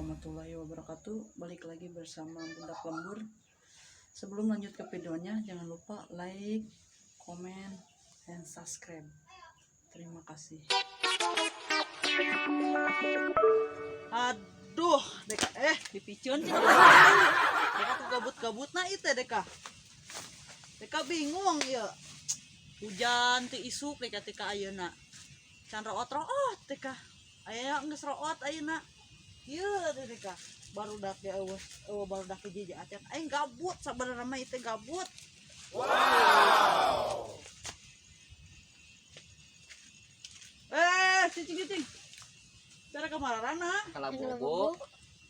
warahmatullahi wabarakatuh. Balik lagi bersama Budak Lembur. Sebelum lanjut ke videonya, jangan lupa like, komen, dan subscribe. Terima kasih. Aduh, Deka, dipiceun cenah. Deka ku gabut-gabutna ieu teh Deka. Deka bingung ieu. Hujan ti isuk Deka ti ka ayeuna. Can root-root Deka. Aya geus root ayeuna. Ieu teh Deka. Barudak ge eueuh eueuh barudak hiji acan. Aing gabut sabenerna mah ieu teh gabut. Wow. Cicing cicing. Cara kamarana? Kalau bogo.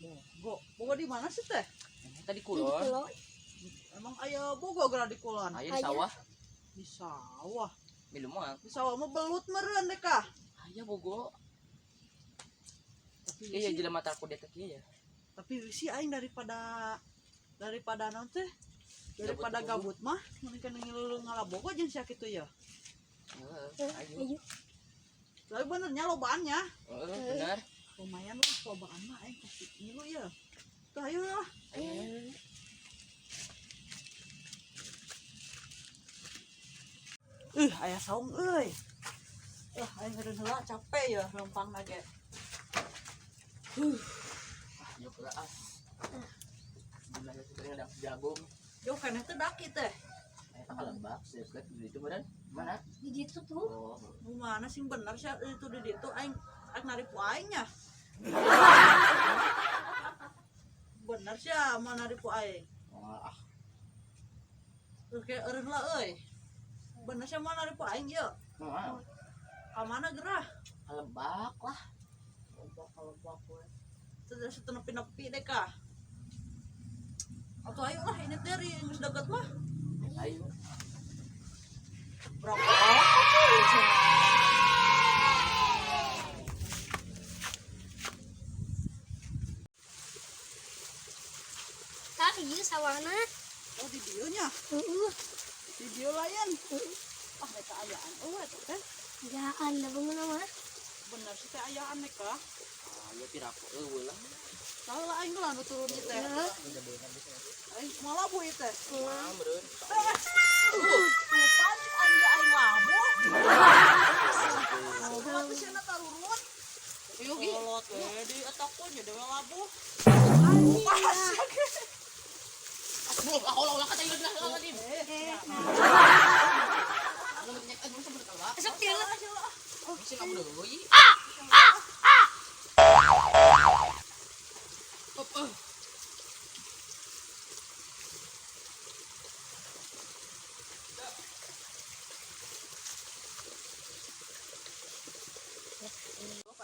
Bogo. Bogo di mana sih teh? Tadi kulon. Emang aya bogo geura di kulon? Aya di sawah. Di sawah. Milu mah. Di sawah mah belut meureun deh kah? Aya bogo. Tapi iya jelema mata aku detek ieu ya. Tapi sih aing daripada naon teh? Daripada gabut mah mending kan ngilu ngalabogo jeung sia kitu ya. Heeh, ayo. Tapi benernya lobaannya. Heeh, bener. Lumayan lah lobaan mah aing pasti ngilu ya. Tuh ayo lah. Ayo. Aya saung euy. Aing ngeureun heula capek ya lempangna ge. Yo pula ah. Jumlahnya sebenarnya ada jagung. Yo keneh teh daki teh. Eta kalebak seukeut di ditu meureun. Mana? Di ditu tuh. Oh. Mana sing bener sih itu di ditu aing aing naripu aingnya. Bener sih mau naripu aing. Ah. Terus kayak eureun lah euy. Bener sih mau naripu aing ieu. Heeh. Ka mana gerah? Kalebak lah. Kalebak we. Terus itu nepi-nepi deh kah? Atau ayo lah ini teh geus deket mah. Ayo. Berapa? Tah ieu sawahna. Oh di dieu nya. Heeh. Di dieu lain. Ah rek ayaan eueuh eta teh. Ayaan da beungeun mah. Bener sih teh ayaan nek kah? Ayo piraku eueuh lah. Salah aing lah nu turun ieu teh. Aing moal labu ieu teh. Moal meureun. Lupa cik aing ge aing labu. Oh, atuh sia tarurun. Ieu ge. Kolot we di eta ku nya dewe labu. Belum lah ulah kata ieu lah tadi. Anu nyek anu sampe kalak. Sok tieu lah. Sing kamu deui.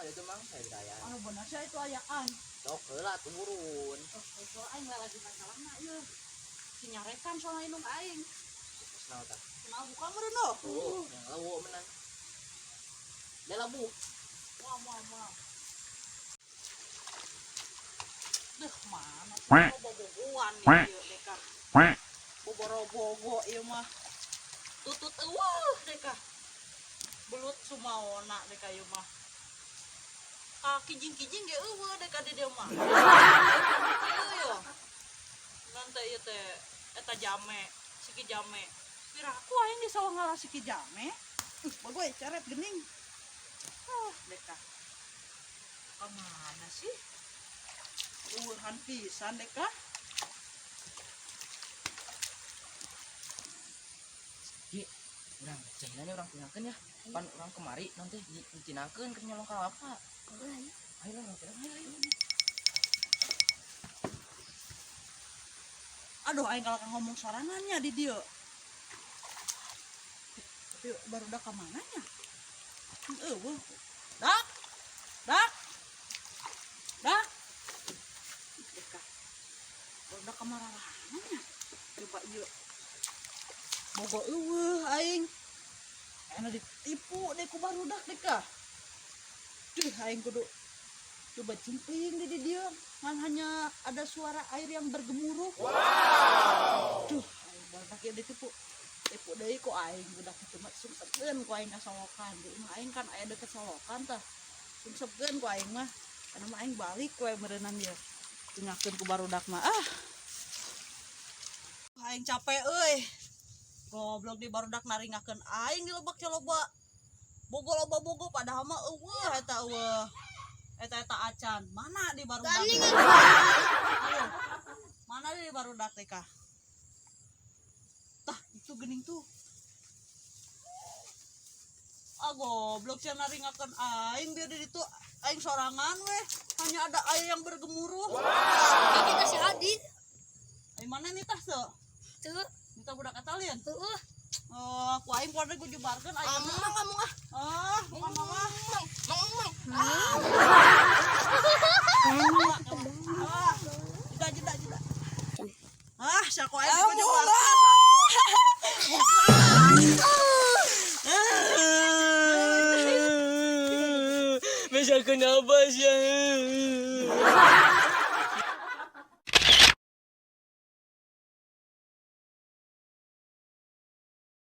Itu mang saya daya. Anu bener sih itu ayaan. Sok heula turun. Oh, aing lagi masalahna ieu. Si nyarekan soalna indung aing. Kenal tah? Kenal buka meureun loh. Oh, yang lawu menang. Dia labu. Wah, wah, wah. Duh, mana sih bobogoan nih ieu Deka. Boborobogo ieu mah. Tutut eueuh Deka. Belut sumaona Deka ieu mah. Kijing-kijing ge eueuh Deka di dieu mah. Ieu yo. Nanti ieu teh eta jame, siki jame. Piraku aing di sawah ngalah siki jame. Bagoy ceret gening. Ah, Deka. Ka mana sih? Eueuhan pisan Deka. Ki, urang cahinanya urang tinangkeun ya. Pan urang kemari nanti ditinangkeun keur nyolong kalapa. Ayo lah, ayo, ayo. Aduh, aing kalau ngomong sorangannya di dieu. Tapi baru udah ka mananya? Eueuh. Dak. Dak. Dak. Deka. Baru udah ka mananya? Coba ieu. Bogo eueuh aing. Aing ditipu deh ku barudak Deka. Duh, aing kudu coba cimpling di dia. Ngan hanya ada suara air yang bergemuruh. Wow. Duh, aing barudak ieu ditipu. Tipu deui ku aing budak kitu mah sungsepkeun ku aing ka solokan. Di imah aing kan aya deket solokan tah. Sungsepkeun ku aing mah. Karena mah aing balik we meureunan dia. Tingakeun ku barudak mah ah. Aing capek euy. Goblok di barudak naringakeun aing di lebak loba. Bogo loba bogo padahal mah euweuh eta euweuh. Eta eta acan. Mana di barudak? Ayo. Mana di barudak teh kah? Tah, itu gening tuh. Ah, goblok sia naringakeun aing biar di ditu aing sorangan weh. Hanya ada air yang bergemuruh. Ini kita si Adi. Aing mana nih tah teu? Tuh. Nita budak eta lian. Heeh. Oh, ku aing poe gue jubarkeun aing. Mang kamu ah. Ah, bukan mama. Mang, mang, mang.